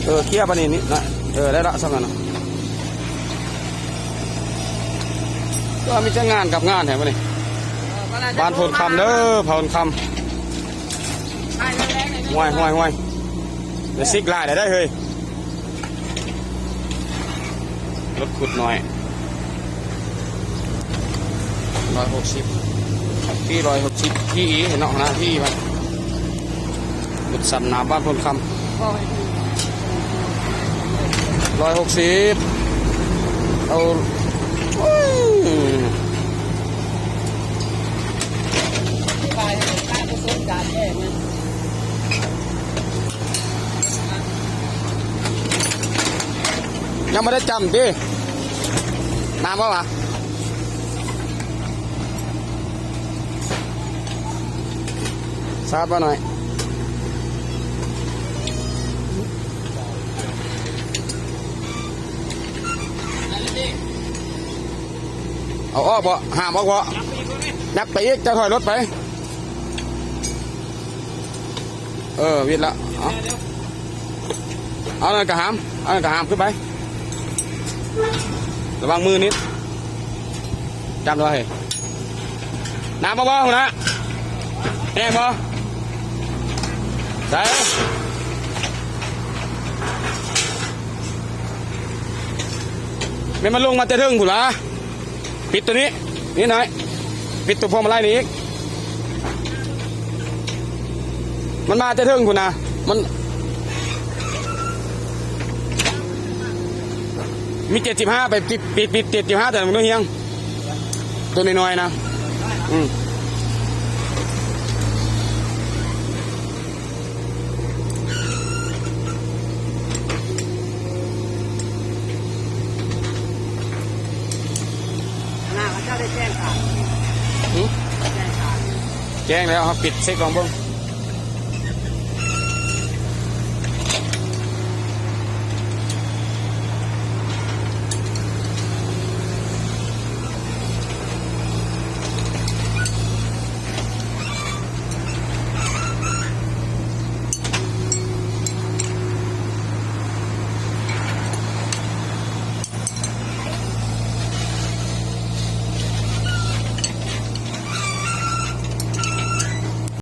ເອີ ເຄຍປານນີ້ນີ້ນະ ເອີ ໄດ້ລະ ສ່ຳນັ້ນນະ ກໍມີແຕ່ງານກັບງານແທ້ມື້ນີ້. ບ້ານໂພນຄຳເດີ ໂພນຄຳ. ຫ້ວຍໆໆ ໄດ້ຊິກຫຼາຍແລ້ວເດ້ເຮີ້ຍ. ລົດຂຸດໜ້ອຍ ຮ້ອຍຫົກສິບ ທີ່ຮ້ອຍຫົກສິບ ທີ່ອີເນາະ ໜ້າທີ່ມັນ ລົດສຳນ້ຳບ້ານໂພນຄຳ ຮ້ອຍຫົກສິບ ເອົາ ໂອ້ຍ. ຍັງບໍ່ໄດ້ຈ້ຳຕິ ນ້ຳບໍ່ວະ ຊາດບໍ່ໜ້ອຍ. ເອົາອອກບໍ່ ຫາມອອກບໍ່ ຍັບໄປອີກ ເຈົ້າຖອຍລົດໄປ. ເອີ ວິດລະ ເອົາ ເອົານັ້ນກະຫາມ ເອົານັ້ນກະຫາມຂຶ້ນໄປ ລະວັງມືນິດ ຈຳໄວ້. ນ້ຳບໍ່ ຫົວໜ້າ ແຫ້ງບໍ່ ໃສ່ ແມ່ນມັນລົງມາແຕ່ເທິງພຸ້ນລະ. ປິດໂຕນີ້ ນີ້ໜ້ອຍ ປິດໂຕພວງມາໄລນີ້ອີກ ມັນມາແຕ່ເທິງພຸ້ນນະ ມັນມີເຈັດສິບຫ້າ ໄປປິດ ປິດ ປິດເຈັດສິບຫ້າ ແຕ່ມັນບໍ່ຮຽງ ໂຕນ້ອຍໆນະ ອືມ. ໜ້າເຂົາເຈົ້າໄດ້ແຈ້ງຂ່າວ ຫື? ແຈ້ງຂ່າວ ແຈ້ງແລ້ວ ເຮົາປິດເຊັກລອງເບິ່ງ.